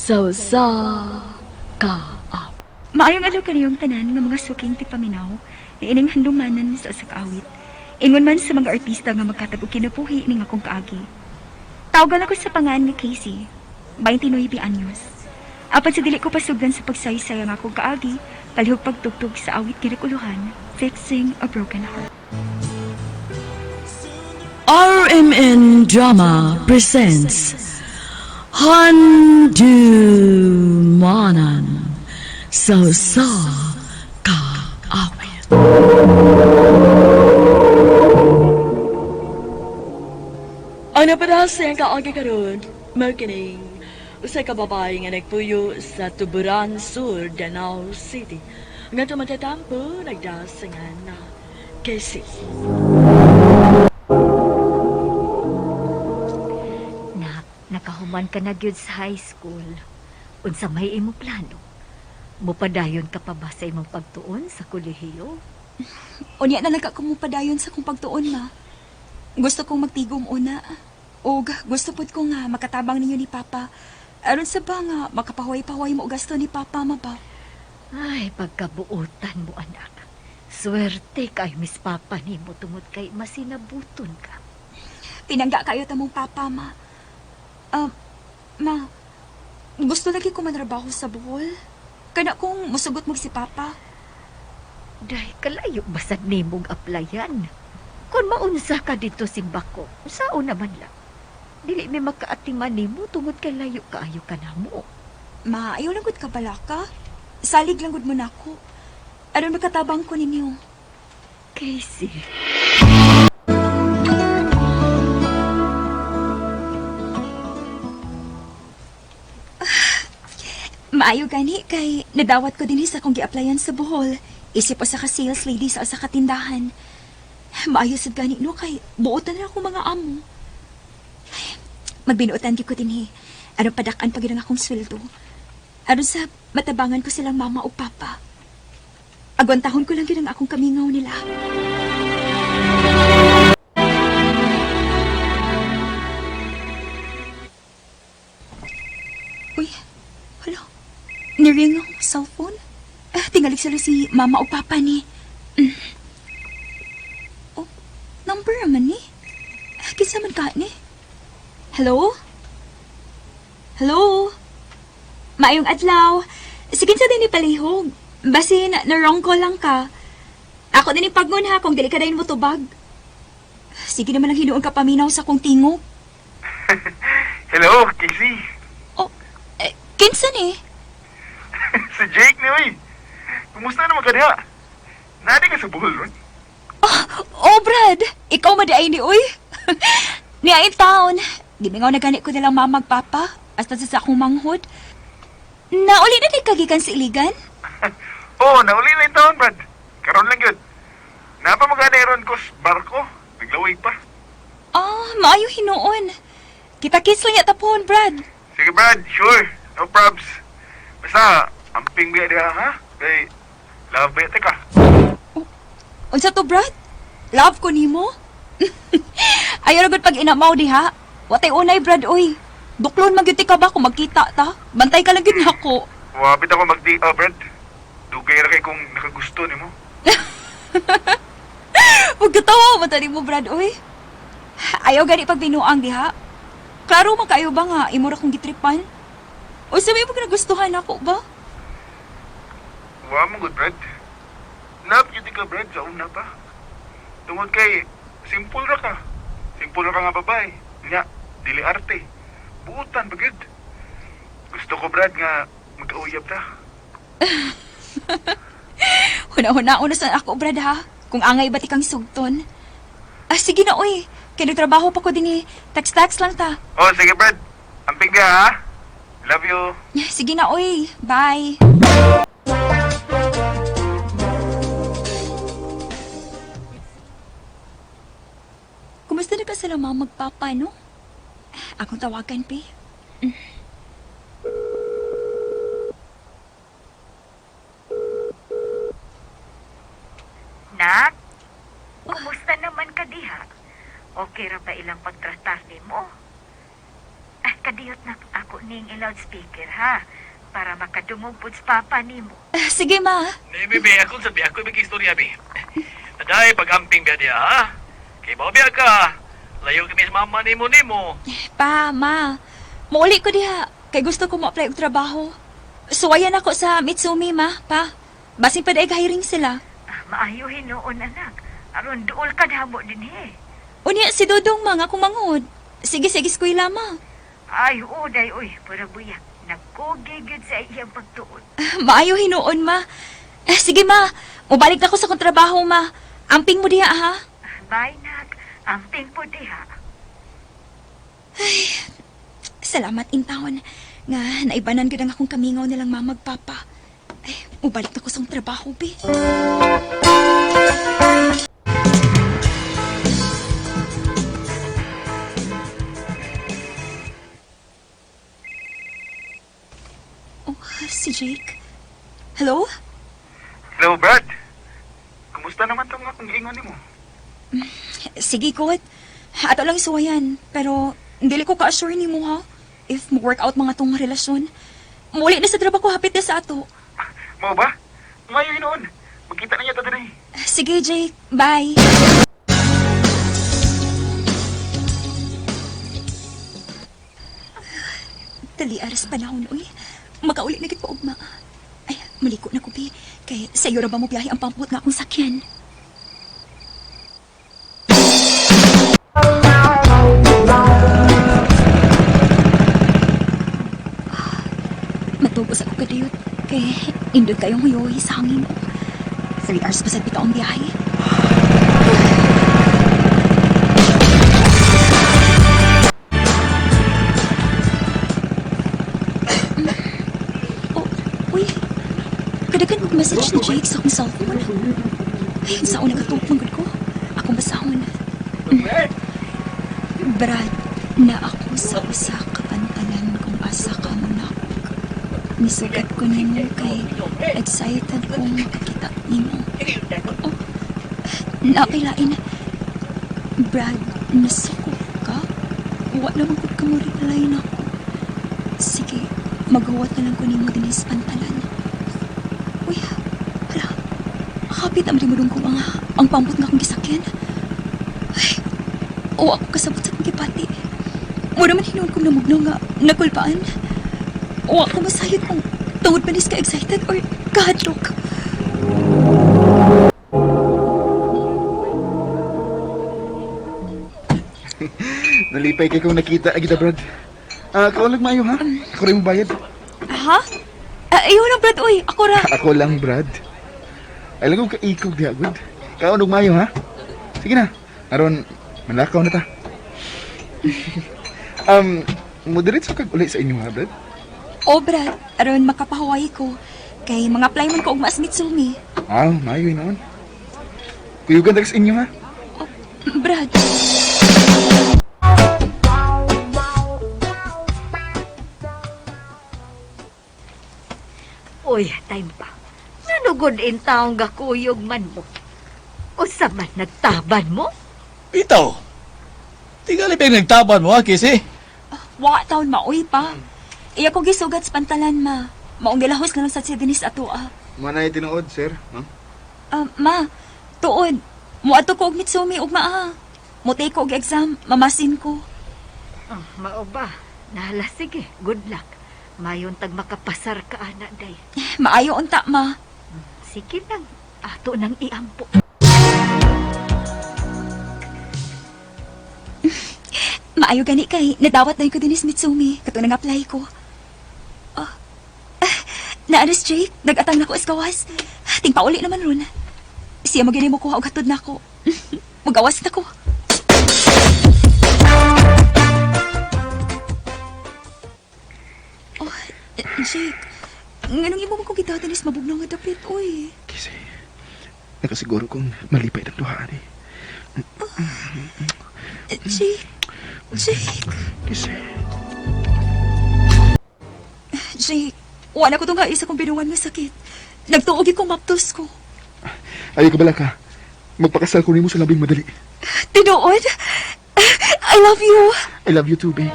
Sa usa ka awit. Maayong adlaw kaniyong tanan nga mga suking tigpaminaw, niining handumanan sa usa ka awit. Ingon man sa mga artista nga magkatag og kinabuhi ning akong kaagi. Tawagan ako sa pangan nga Casey, 29 anyos. Apan sa dili ko pasugdan sa pagsaysay ang akong kaagi, palihog pagtugtog sa awit nga nakuluhan, Fixing a Broken Heart. RMN Drama presents Handumanan sa usa ka awit. Ang napadasa ang kaagi karon, mao kining usa ka babae nga nagpuyo sa Tuburan Sur, Danao City. Nga tumatatampo, nagdasangan na Casey. Nak, nakahuman ka na gyud sa high school. Unsa may imo plano? Mupadayon ka pa ba sa imong pagtuon sa kolehiyo? Unya na lang ka kumupadayon sa kong pagtuon, ma. Gusto kong magtigom una. Og gusto pud ko nga makatabang ninyo ni Papa. Aron sa ba nga makapahuway-pahuway mo og gasto ni Papa, ma ba? Ay, pagkabuotan mo, anak. Swerte kay Miss Papa nimo tungod kay masinabuton ka. Tinangga kayo tamong papa, ma. Ah, ma, gusto lagi ko manrabaho sa Bohol. Kana kung musugot mo si papa. Day, kalayo basad nimong applyan. Kung maunsa ka dito simbako, sao naman lang. Dili mi makaatiman nimo tungod kay layo kaayo ka namo. Ma, ayaw lang gud ka balaka. Salig lang gud mo nako. Aron makatabang ko ninyo. Casey. Maayo gani kay nadawat ko dinhi sa akong gi-applyan sa Bohol. Isip usa ka sales lady sa usa ka tindahan. Maayo sad gani no kay buotan ra ako mga amo. Ay, magbinuotan gyud ko dinhi. Aron padak-an pa gyud ang akong sweldo. Aron sa matabangan ko silang mama o papa. Agwantahon ko lang gyud ang akong kamingaw nila. Uy, hala. Niring ang cellphone. Ah, tingali sila si mama o papa ni. Mm. Oh, number naman ni. Ah, kinsa man ka ni? Hello? Hello? Maayong adlaw. Sige sa din ni palihog. Basin, na-wrong call lang ka. Ako din ni pagnon ha kung dili ka dayon mo tubag. Sige naman ang hinuon ka paminaw sa kong tingog. Hello, Casey. Oh, eh, kinsa ni? Si Jake ni, oy. Kumusta naman ka diha? Nadi ka sa Bohol ron? Oh, Brad! Ikaw madaay ni uy. Niya in town. Gimingaw na gani ko nilang mama papa. Hasta sa akong manghod. Nauli na di kagikan sa iligan? Oh, nauli na yung taon, Brad. Karon lang yun. Napa magana ron ko sa barko. Naglaway pa. Ah, maayo hinuon. Kita kiss lang yata pohon, Brad. Sige, Brad. Sure. No probs. Basta, amping biya diha, ha? Kay, love biya ka. Unsa to, Brad? Love ko nimo? Ayaw na gud pag inamaw diha. Watay unay, Brad, oy. Duklon man gyud ti ka ba kung magkita ta? Bantay ka lang gyud nako. Wabit ako magdi, ah, Brad. Dugay ra kay kung nakagusto nimo. Huwag katawa, matali mo, Brad, oy. Ayaw gani pag binuang diha. Klaro man kayo ba nga, imo ra kong gitripan? O sabi mo nagustuhan ako ba? Wa mo good, Brad. Love yun ka, Brad, sa una pa. Tungod kay, simple ra ka. Simple ra ka nga babae. Nga, dili arte. Buutan ba gud? Gusto ko, Brad, nga magkauyab ta. Huna-huna una sa ako, Brad, ha? Kung angay ba ti kang sugton? Ah, sige na, oy. Kaya nagtrabaho pa ko din eh. Text-text lang ta. Oh, sige, Brad. Amping niya, ha? Love you. Sige na, oy. Bye. Kumusta na ka sila mama magpapa, no? Akong tawagan, pe. Nak, kumusta naman ka diha? Okay ra ba ilang pagtratar nimo? Ah, kadiyot na ako ning i-loudspeaker ha para makadungog pud sa papa nimo. Ah, sige, ma. Ni bibi, ako sabi, ako may istorya bi. Aday, pag-amping biya diya, ha? Kay bao biya ka. Layo kami sa mama nimo nimo. Pa, ma. Muuli ko diha. Kay gusto ko mo-apply og trabaho. Suwayan ako sa Mitsumi, ma, pa. Basin pa daig hiring sila. Ah, maayo hinuon anak. Aron duol ka damo dinhi. Unya, si Dodong, ma, nga kumangod. Sige, sige, eskwela, ma. Ay, uday uy, para buya. Nagkugi gyud sa iyang pagtuon. Maayo hinuon, ma. Eh, sige, ma. Mubalik na ko sa kong trabaho, ma. Amping mo diha, ha? Bye nak. Amping po diha. Salamat in taon. Nga, naibanan gud ang akong kamingaw nilang mamagpapa. Ay, mubalik na ko sa akong trabaho, be. Oh, si Jake. Hello? Hello, Brad. Kumusta naman tong akong giingon nimo? Sige, God. Ato lang isuwayan. Pero, dili ko ka-assure nimo ha. If mo-work out mga tong relasyon. Muli na sa trabaho hapit na sa ato. Mao ba? Maayo hinuon. Magkita na niya ta dinhi. Sige, Jake. Bye. Dali aras panahon, uy. Makauli na gid pa ugma. Ay, maliko na ko, bi. Kay sayo ra ba mo biyahe ang pampot nga akong sakyan? Matugos ako kadiyot. Kay indot kayong huyoy sa hangin. 3 hours pa sa bitaw ang biyahe. Oh, uy. Kadagan og message ni Jake sa akong cellphone. Ay, sa una katupong gud ko. Akong basahon. Brad, na ako sa usa ka pantalan kung asa ka mo nak. Misugat ko nimo kay excited kong makakita nimo. Oh, nakilain. Brad, nasuko ka? Wa naman gud ka mo reply nako. Sige, maghuwat na lang ko nimo dinhi sa pantalan. Uy, hala. Kapit ang limudong ko mga ang pampot nga akong gisakyan. Ay, o ako kasabot sa akong gipati. Mura man hinuon kong namugno nga nakulpaan. O ako masayod kung tungod ba nis ka excited or kahadlok. Nalipay kay kong nakita agita, Brad. Ah, kaulag maayo ha. Ako rin mo bayad. Ha? Ah, ayaw lang, Brad. Uy, ako ra. Ako lang, Brad. Ay lang kong kaikog diha, good. Kaunog maayo ha. Sige na. Aron manlakaw na ta. um, Moderate kag uli sa inyo ha, Brad? O, Brad. Aron makapahuway ko. Kay mga apply man ko og mas Mitsumi. Ah, maayo noon. Kuyugan ta ka sa inyo ha. Oh, Brad. Uy, time pa. Nanugod in taong gakuyog man mo. Usa man nagtaban mo? Bitaw. Tingali pa yung nagtaban mo, ha, Kisi? Wa taon maoy pa. Iya ko gisugat sa pantalan, ma. Maong gilahos na lang sa si Denise ato, ah. Manay tinuod, sir. Ma'am? Ah, ma, tuod. Muadto ko og Mitsumi ug maa. Mutay ko og exam, mamasin ko. Oh, mao ba? Nahala sige, good luck. Mayon tag makapasar ka ana day. Maayo unta, ma. Sige lang, ato nang iampo. Maayo gani kay nadawat na ko dinis Mitsumi kato nang apply ko. Oh. Ah, naaris Jake, nagatang nako iskawas. Ting pauli naman ron. Siya mo gini mo kuha og hatod nako. Mugawas na ko. Oh, eh, Jake. Nganong imo man ko gitaw dinis mabugnaw nga dapit, oy. Kasi, nakasiguro kong malipay ang duhaan eh. Eh, Jake. Jake. Kasi, Jake, wala ko tong haisa kong binuan nga sakit. Nagtuogi kong maptos ko. ayaw ka bala ka. Magpakasal ko nimo sa labing madali. Tinuod? I love you. I love you too, babe.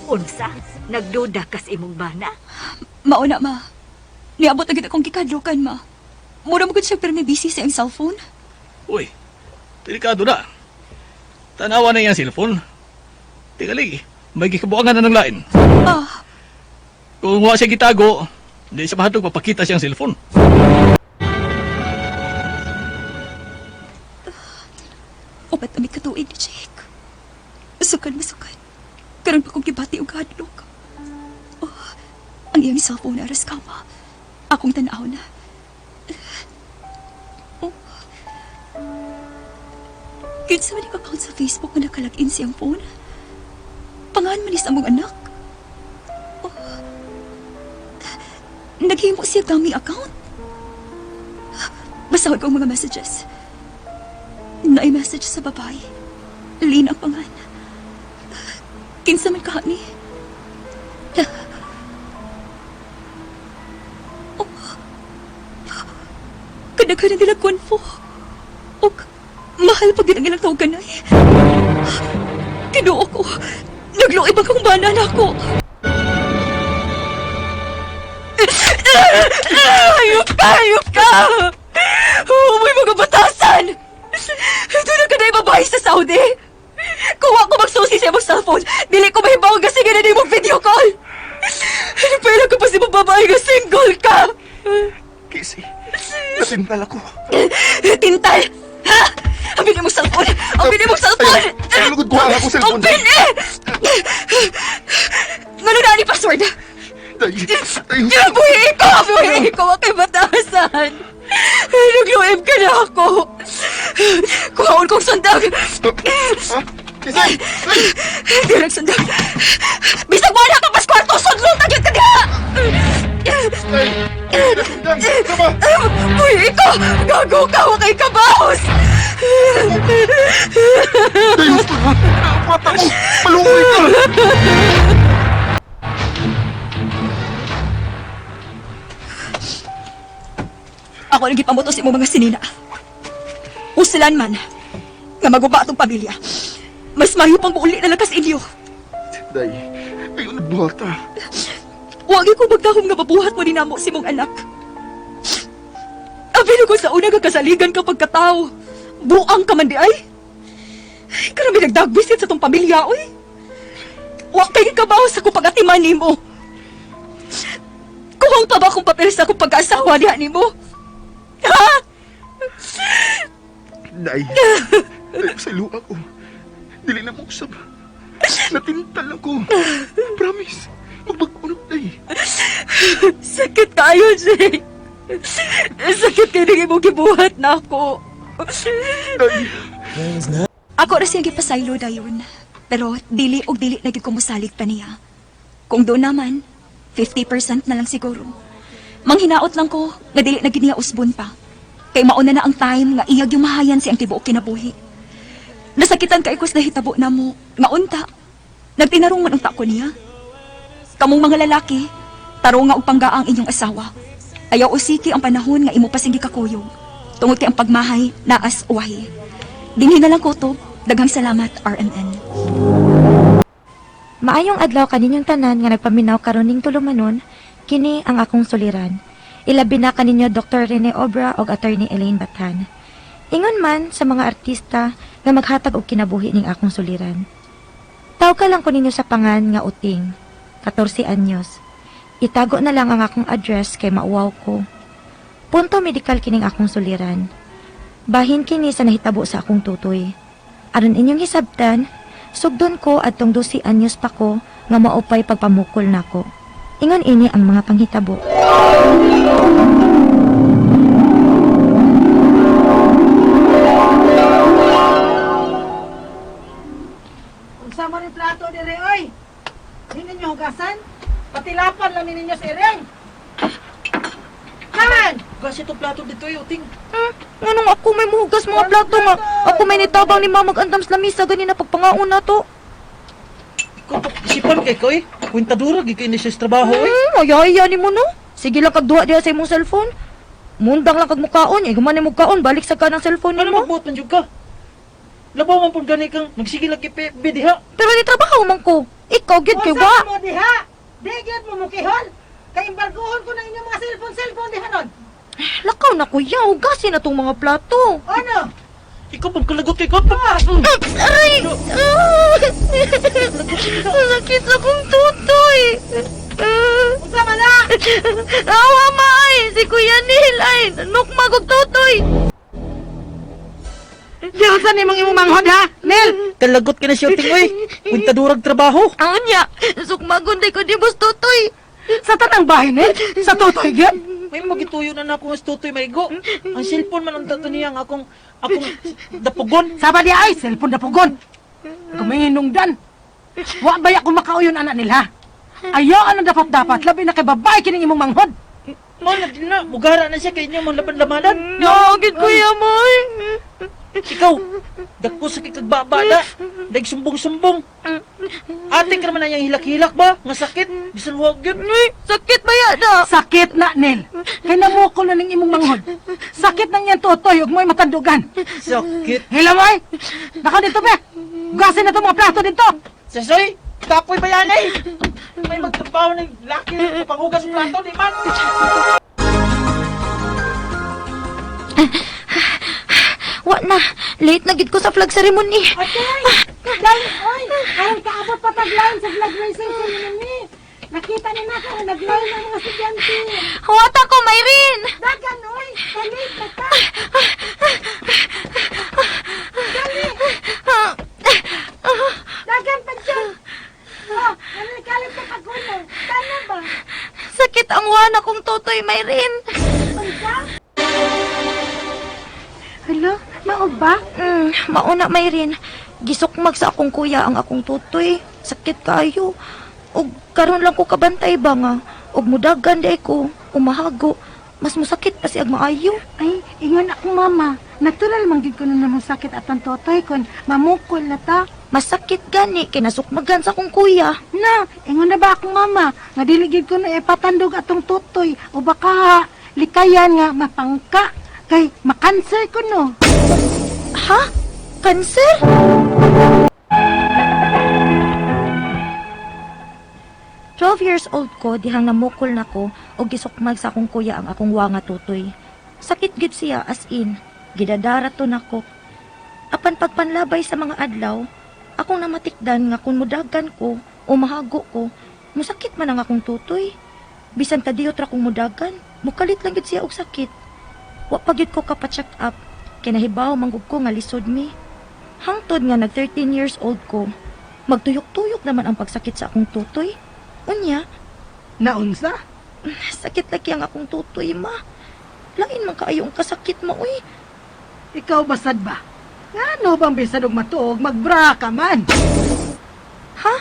Unsa? Nagduda kas imong bana? Mauna, ma. Niabot agad akong gikadlukan, ma. Mura mo gud siya pero may busy sa iyang cellphone. Uy, delikado na. Tanawa na iyang cellphone. Tingali, may gikabuangan na ng lain. Ah, Kung wa siya gitago, di siya mahatog papakita siyang cellphone. Upat kami katuig ni Jake. Sukan masukan. Karon pa kong gibati og hadlok. Oh, ang iyang cellphone aras kama. Akong tanaw na. Oh. Kinsa man yung account sa Facebook nga nakalagin siyang phone? Pangalan man ni sa among anak. Oh. Naghimo siya dummy account. Basahod ko ang mga messages. Naay message sa babae. Lin ang pangan. Kinsa man ka ni? Oh. Kadaghan na nila konfo. Og mahal pa gid ang ilang tawganay. Kinuo ko. Nagluoy ba kong bana na ako? Ayop ka! Ayop ka! Oh, may mga batasan! Doon ka na yung babae sa Saudi! Kuha ko magsusi sa imong cellphone! Dili ko mahibaw nga sige na mong video call! Pera ko pa si mong babae nga single ka! Casey, natintal ako. Tintal! Ha? Ang bili mong cellphone! Ang bili mong cellphone! Ay, ay, lugod ko ang akong cellphone. Ang bili! Ngano na ni password? Day, day, Buhi ko! Buhi ko! Kay batasan! Nagluib ka na ako! Kuhaon kong sundag! Ha? Casey! Ay! Hindi nagsundag! Bisag wala ka pas kwarto! Sudlong tagit ka diha! Ay! Nasundang! Sama! Buhi ko! Gago ka! Huwag kay kabaos! Day, mata ko! Maluoy ka! Ako ang gipamutos imong mga sinina. Usilan man, nga maguba atong pamilya. Mas mayo pang muuli na lang kas inyo. Day, ayaw nagbuhata. Huwag ko magdahom nga mabuhat mo ni namo si mong anak. Abi ko sa una nga kasaligan ka pagkatao. Buang ka man di ay. Karami nagdagbisit sa tong pamilya, oy. Wa kay kabaw sa akong pag-atiman nimo. Kuwang pa ba akong papel sa akong pag-asawa diha nimo? Ha? Day, day, sa luha ko. Dili na mo usab. Natintal ako. Promise. Magbag-unod, day. Sakit kayo, Jake. Sakit kayo nang imong gibuhat na ako. Day, Ako ra siyang gipasaylo dayon. Pero dili og dili na gyud ko mosalig pa niya. Kung doon naman, 50% na lang siguro. Manghinaot lang ko nga dili na gyud niya usbon pa. Kay mauna na ang time nga iyag yung mahayan siyang tibuok kinabuhi. Nasakitan kay ko sa nahitabo namo nga unta. Nagtinarong man unta ko niya. Kamong mga lalaki, tarong nga og panggaa ang inyong asawa. Ayaw usiki ang panahon nga imo pasinggi kakuyog. Tungod kay ang pagmahay, naas uwahi. Dinhi na lang ko to. Daghang salamat, RMN. Maayong adlaw kaninyong tanan nga nagpaminaw karon ning tulumanon, kini ang akong suliran. Ilabi na kaninyo Dr. Rene Obra og Attorney Elaine Batan. Ingon man sa mga artista nga maghatag og kinabuhi ning akong suliran. Taw ka lang ko ninyo sa pangan nga uting, 14 anyos. Itago na lang ang akong address kay mauwaw ko. Punto medikal kining akong suliran. Bahin kini sa nahitabo sa akong tutoy. Aron inyong hisabtan, sugdon ko adtong 12 anyos pa ko nga maupay pagpamukol nako. Ingon ini ang mga panghitabo. Unsa man ni plato dire oy? Di ninyo hugasan? Patilapan lang ni ninyo sa ireng. Kaman! Gas itong plato dito eh, uting. Nganong ako may muhugas mga plato nga ako may nitabang ni mama mag-andam sa lamisa ganina pagpangauna to. Ikaw pa, isipan kay ko eh. Kwintadura, gigay ni siya sa trabaho eh. Ayaya ni mo no. Sige lang kagduha diha sa imong cellphone. Mundang lang kag mukaon, ay guman mo kaon, balik sa kanang cellphone Ano nimo. magbuhat man jud ka? Labaw man pud gani kang magsige lang kay PFB diha. Pero di trabaho man ko. Ikaw gyud kay Unsa wa. mo diha? Di gyud mo mukihol. Kay embargohon ko na inyong mga cellphone-cellphone diha ron. Lakaw na kuya, hugasin na tong mga plato. Ano? Ikaw pud kalagot kay ko. Aray! Ah! Sakit sa kong tutoy. Ah! Unsa man na? Awa ma ay! Si Kuya Neil ay! Nukmag og tutoy! Di unsa nimong imong manghod ha? Nel, Kalagot ka na siya ting oy. Kwintadurag trabaho. Ang niya! Sukmagon day ko di bus tutoy! Sa tanang bahay Nel, sa tutoy gyud. May magituyo na nako nga tutoy maigo. Ang cellphone man ang tato niya ang akong akong dapugon. Saba di ay cellphone dapugon. Guminungdan. Wa ba ako makauyon anak nila? Ayo ano dapat dapat labi na kay babae kining imong manghod. Mo na din na mugara na siya kay niya mo laban-labanan. No, gid kuya mo! Ikaw, dagko sa kikagbaba na. Dag sumbong-sumbong. Ate ka naman na niyang hilak-hilak ba? Nga sakit. Bisan huwag yun. Ay, sakit ba yan na? Sakit na Nel. Kay namukol na ning imong manghod. Sakit nang iyang tutoy ug mo'y matandugan. Sakit. Hila mo ay. Naka dito be. Gasin na to mga plato dito. Sasoy, kapoy ba yan eh? May magtrabaho ng laki panghugas ng plato, di man. Wa na! Late na gid ko sa flag ceremony. Okay. Dahil, oy, aron kaabot pa taglain sa flag raising ceremony. Nakita ni nako nga naglain ang mga estudyante. Huwata ko, Myrin! Dagan, oy, kalit na ta. Dali. Dagan pa dyan. Oh, ano kalit na pagulo? Tama ba? Sakit ang wana kong tutoy, Myrin! Unsa? Hello, mao ba? Mauna, Myrin. Gisukmag sa akong kuya ang akong tutoy. Sakit kayo. Og karon lang ko kabantay ba nga. Og mudagan di ko, umahago. Mas musakit pa siya maayo. Ay, ingon akong mama. Natural man gid ko na namang sakit at ang totoy kon mamukol na ta. Masakit gani kinasukmagan sa akong kuya. Na, ingon na ba akong mama nga dili gid ko na ipatandog atong tutoy o baka likayan nga mapangka kay makanser ko no. Ha? Cancer? 12 years old ko dihang namukol nako og gisukmag sa akong kuya ang akong wanga tutoy. Sakit gid siya as in. Gidadara to nako. Apan pagpanlabay sa mga adlaw, akong namatikdan nga kung mudagan ko o mahago ko, musakit man ang akong tutoy. Bisan kadiyot ra kong mudagan, mukalit lang gid siya og sakit. Wa pa gyud ko kapa-check up. Kinahibaw manggug ko nga lisod mi. Hangtod nga nag 13 years old ko, magtuyok-tuyok naman ang pagsakit sa akong tutoy. Unya, Naunsa? sakit lagi ang akong tutoy, ma. Lain man kaayo ang kasakit mo, uy. Ikaw basad ba? Ngano bang bisan og matuog magbra ka man? Ha?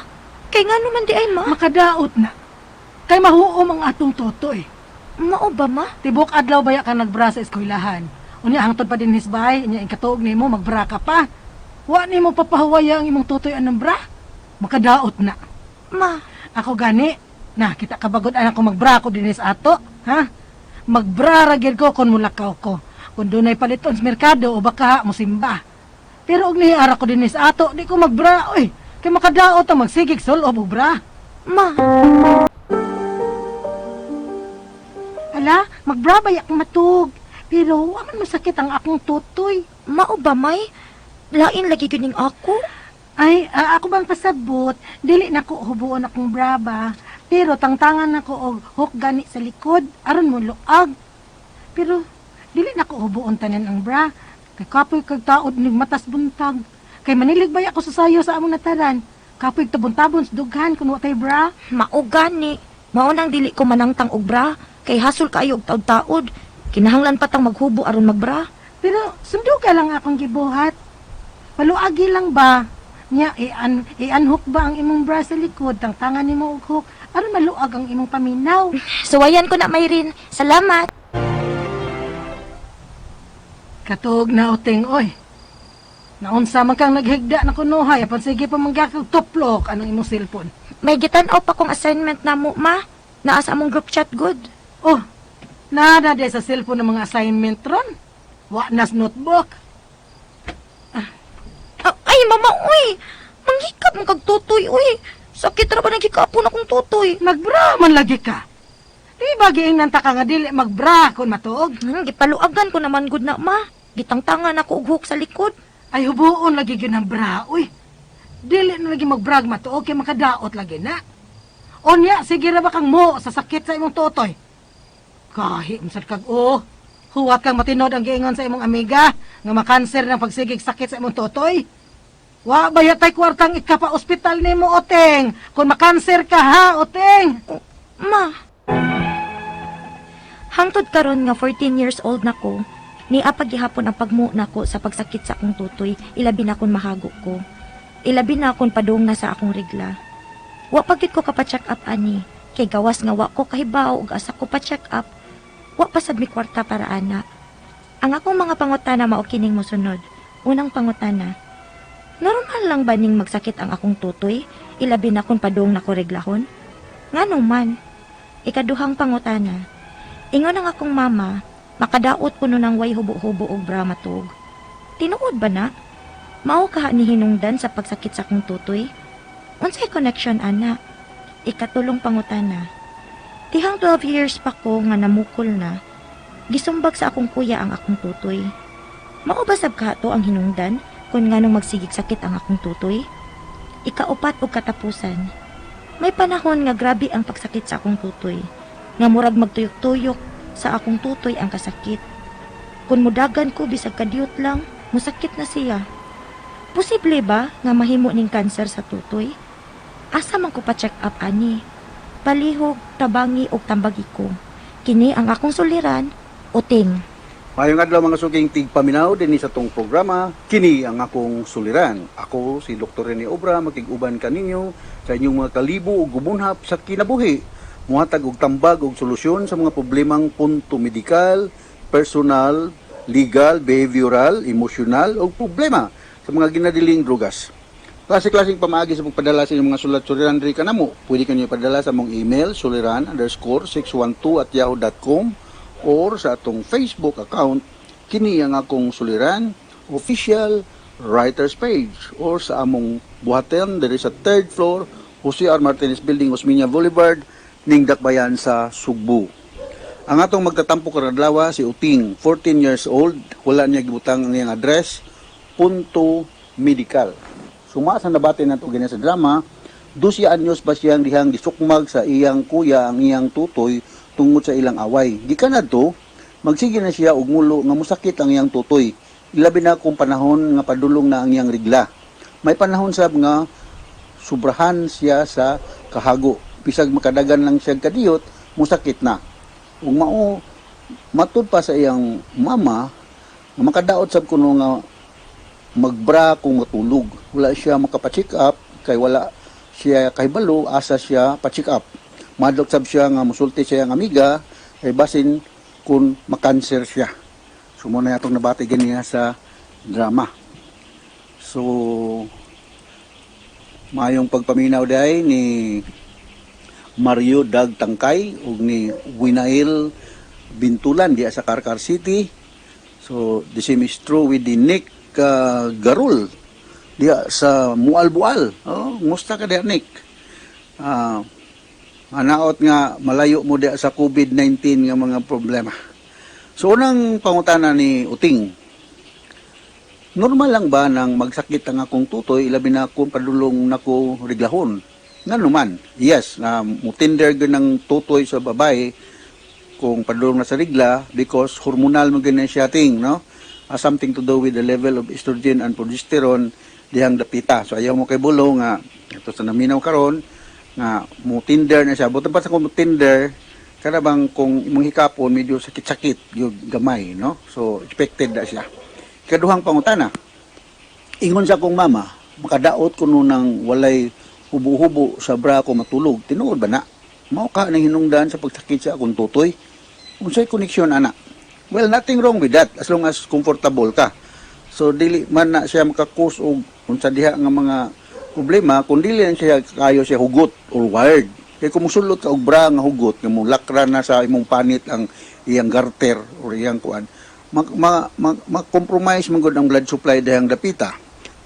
Kay nga naman di ay, ma? Makadaot na. Kay mahuom ang atong totoy. Mao ba, ma? Tibok adlaw baya ka nagbra sa eskwelahan. Unya hangtod pa din hisbay, unya ikatuog nimo magbra ka pa. Wa nimo papahuwaya ang imong totoy anang bra. Makadaot na. Ma, Ako gani, na kita kabagod anak ko magbra ko dinis ato, ha? Magbra ra gyud ko kon mulakaw ko. Kung dunay paliton sa merkado o baka musimba. Pero og niara ko dinis ato, di ko magbra, oy. Kay makadaot ang magsigig sulob og bra. Ma. Ala, magbra ba akong matug? Pero wa man masakit ang akong tutoy. Mao ba, may? Lain lagi gyud ning ako. Ay, ako bang pasabot, dili na ko hubuon akong bra ba. Pero tangtangan nako og hook gani sa likod aron mo luag. Pero dili na ko hubuon tanan ang bra. Kay kapoy kag taod nig matas buntag. Kay manilig bay ako sa sayo sa among nataran. Kapoy tabon-tabon sa dughan kun wa tay bra. Mao gani. Mao nang dili ko manangtang og bra. Kay hasol kaayo og taod-taod. Kinahanglan pa tang maghubo aron magbra. Pero sundo ka lang akong gibuhat. Paluagi lang ba? Nya i-unhook ba ang imong bra sa likod, tangtangan nimo og hook aron maluag ang imong paminaw. Suwayan ko na, Mayrin. Salamat. Katuog na uting, oy. Naunsa man kang naghigda na kunuhay, apan sige pa manggakag tuplok anong imong cellphone. May gitan-aw pa kong assignment na mo, ma. Naa sa among group chat good. Oh, nada day sa cellphone ng mga assignment ron. Wa nas notebook. mama, uy. Manghikap man kag tutoy, uy. Sakit ra ba naghikapon akong tutoy? Magbra man lagi ka. Di ba giingnan ta ka nga dili magbra kung matuog? Gipaluagan ko naman gud na, ma. Gitangtangan ako og hook sa likod. Ay hubuon lagi gyud ang bra, uy. Dili na lagi magbrag matuog kay makadaot lagi na. Unya, sige ra ba kang mo sa sakit sa imong totoy? Kahi umsad kag o. Huwat kang matinod ang giingon sa imong amiga nga makanser ng pagsigig sakit sa imong totoy. Wa ba yatay kwartang ikapa-ospital nimo, Oteng? Kung makanser ka ha, Oteng. Ma. Hangtod karon nga 14 years old na ko, nia paghihapon ang pagmu nako sa pagsakit sa akong tutoy, ilabi na kon mahago ko. Ilabi na kon padung na sa akong regla. Wa pa gyud ko kapa-check up ani, kay gawas nga wa ko kahibaw ug asa ko pa-check up, wa pa sad mi kwarta para ana. Ang akong mga pangutana mao kining mosunod. Unang pangutana, normal lang ba ning magsakit ang akong tutoy, ilabi na kon padung na ko reglahon? Ngano man? Ikaduhang pangutana. Ingon ang akong mama, makadaot kuno ng way hubo-hubo og bra matug. Tinuod ba na? Mao kaha ni hinungdan sa pagsakit sa akong tutoy? Unsay connection ana? Ikatulong pangutana. Tihang 12 years pa ko nga namukol na, gisumbag sa akong kuya ang akong tutoy. Mao ba sab kaha to ang hinungdan kung nganong magsigig sakit ang akong tutoy? Ikaupat og katapusan. May panahon nga grabe ang pagsakit sa akong tutoy. Nga murag magtuyok-tuyok sa akong tutoy ang kasakit. Kung mudagan ko bisag kadiyot lang, musakit na siya. Posible ba nga mahimo ning kanser sa tutoy? Asa man ko pa-check up ani? Palihog, tabangi og tambagi ko. Kini ang akong suliran, Uting. Mayong adlaw mga suking tigpaminaw dinhi sa tong programa, kini ang akong suliran. Ako si Dr. Rene Obra, makig-uban kaninyo sa inyong mga kalibo ug gumunhap sa kinabuhi. Muhatag og tambag og solusyon sa mga problemang punto medikal, personal, legal, behavioral, emosyonal ug problema sa mga ginadiling drugas. Klase-klaseng pamaagi sa pagpadala sa inyong mga sulat suliran diri kanamo. Pwede kanyo ipadala sa among email suliran_612@yahoo.com or sa atong Facebook account kini ang akong suliran official writers page or sa among buhaten diri sa third floor, Jose R. Martinez Building, Osmeña Boulevard, ning Dakbayan sa Sugbo. Ang atong magtatampo karong adlaw si Uting, 14 years old, wala niya gibutang ang iyang address, punto medical. Suma sa nabati nato ganyan sa drama, 12 anyos pa siyang dihang gisukmag sa iyang kuya ang iyang tutoy tungod sa ilang away. Gikan adto, magsige na siya og ngulo nga mosakit ang iyang tutoy. Ilabi na kung panahon nga padulong na ang iyang rigla. May panahon sab nga subrahan siya sa kahago. Bisag makadagan lang siya kadiyot, musakit na. Ug mao matud pa sa iyang mama nga makadaot sab kuno nga magbra kung matulog. Wala siya makapa-check up kay wala siya kahibalo asa siya pa-check up. Madlok sab siya nga musulti siya ang amiga kay basin kung makanser siya. So mao na atong nabati ganiya sa drama. So maayong pagpaminaw day ni Mario Dag Tangkay ug ni Winail Bintulan diya sa Carcar City. So the same is true with the Nick Garul diya sa Mualbual. Oh, musta ka diya, Nick? Anaot nga malayo mo diya sa COVID-19 nga mga problema. So unang pangutana ni Uting, normal lang ba nang magsakit ang akong tutoy ilabi na kung padulong nako reglahon? Ngano man, yes, na mutinder gyud ng tutoy sa babae kung padulong na sa regla because hormonal man gyud na siya ting, no? Something to do with the level of estrogen and progesterone dihang dapita. So ayaw mo kay bulo nga ito sa naminaw karon nga mo tinder na siya. Butan pa sa kung mo tinder kada bang kung imong hikapon medyo sakit-sakit yung gamay, no? So expected na siya. Ikaduhang pangutana. Ingon sa akong mama, makadaot kuno ng walay hubo-hubo sa bra ko matulog. Tinuod ba na? Mao ka nang hinungdan sa pagsakit sa akong tutoy? Unsay koneksyon ana? Well, nothing wrong with that as long as comfortable ka. So dili man na siya maka-cause og unsa diha nga mga problema kung dili lang siya kayo siya hugot or wired. Kay kung musulot ka og bra nga hugot nga molakra na sa imong panit ang iyang garter or iyang kuan, ma-compromise man gud ang blood supply dihang dapita.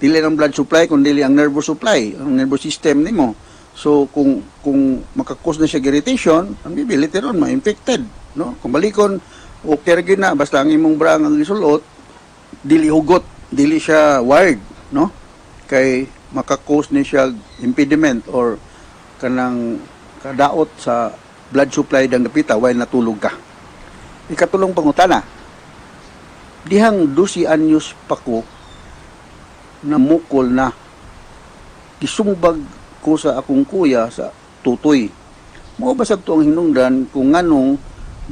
Dili ang blood supply kun dili ang nervous supply, ang nervous system nimo. So kung maka-cause na siya irritation, ang bibi later on ma-infected, no? Kung balikon okay ra gyud na basta ang imong bra ang gisulot dili hugot, dili siya wired, no? Kay maka-cause ni siya impediment or kanang kadaot sa blood supply dang dapita while natulog ka. Ikatulong pangutana, dihang 12 anyos pa ko namukol na, gisumbag ko sa akong kuya sa tutoy. Mao ba sad to ang hinungdan kung nganong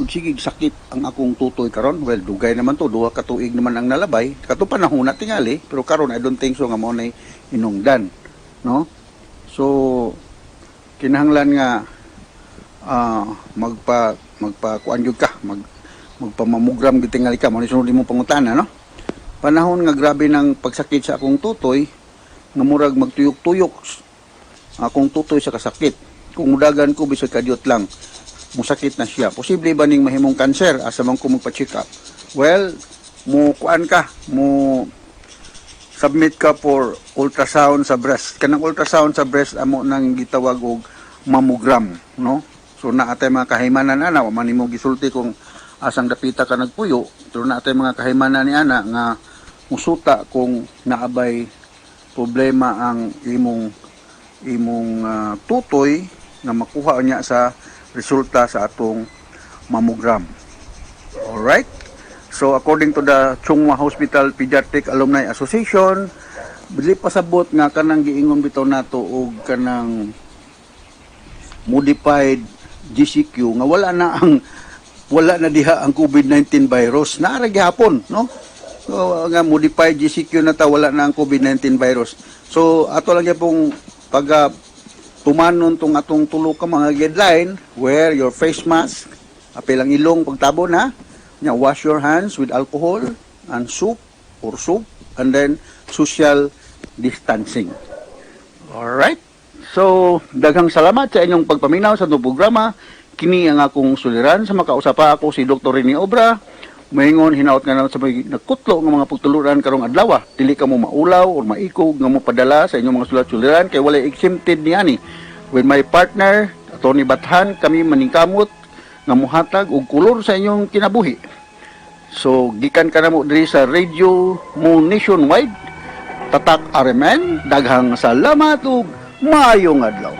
sigig sakit ang akong tutoy karon? Well, dugay naman to, 2 ka tuig naman ang nalabay. Kato panahon na tingali, pero karon I don't think so nga mao nay hinungdan, no? So kinahanglan nga magpa magpa kuan jud ka, magpa-mammogram gyud tingali ka, mao ni sunod imong pangutana, no? Panahon nga grabe ng pagsakit sa akong tutoy, nga murag magtuyok-tuyok akong tutoy sa kasakit. Kung mudagan ko bisag kadyot lang, musakit na siya. Posible ba ning mahimong kanser? Asa man ko magpa-check up? Well, mo kuan ka, mo submit ka for ultrasound sa breast. Kanang ultrasound sa breast amo nang gitawag og mammogram, no? So naa tay mga kahimanan ana, wa man nimo gisulti kung asang dapita ka nagpuyo, pero naa tay mga kahimanan ni ana nga musuta kung naabay problema ang imong imong tutoy nga makuha niya sa resulta sa atong mammogram. Alright? So according to the Chong Hua Hospital Pediatric Alumni Association, dili pasabot nga kanang giingon bitaw nato og kanang modified GCQ nga wala na diha ang COVID-19 virus. Naa ra gihapon, no? So, nga modified GCQ na ta, wala na ang COVID-19 virus. So ato lang gyapong pag tumanon tong atong tulo ka mga guideline: wear your face mask, apil ang ilong pagtabon ha. Nya, wash your hands with alcohol and soap or soap, and then social distancing. Alright? So, daghang salamat sa inyong pagpaminaw sa atong programa. Kini ang akong suliran sa makausa pa, ako si Dr. Rene Obra. Moingon hinaot nga sa may nagkutlo nga mga pagtuluran karong adlaw. Dili ka mo maulaw or maikog nga mo padala sa inyong mga sulat suliran kay walay exempted niani. With my partner, Tony Bathan, kami maningkamot nga muhatag og kolor sa inyong kinabuhi. So gikan ka namo diri sa Radio Mo Nationwide, Tatak RMN, daghang salamat ug maayong adlaw.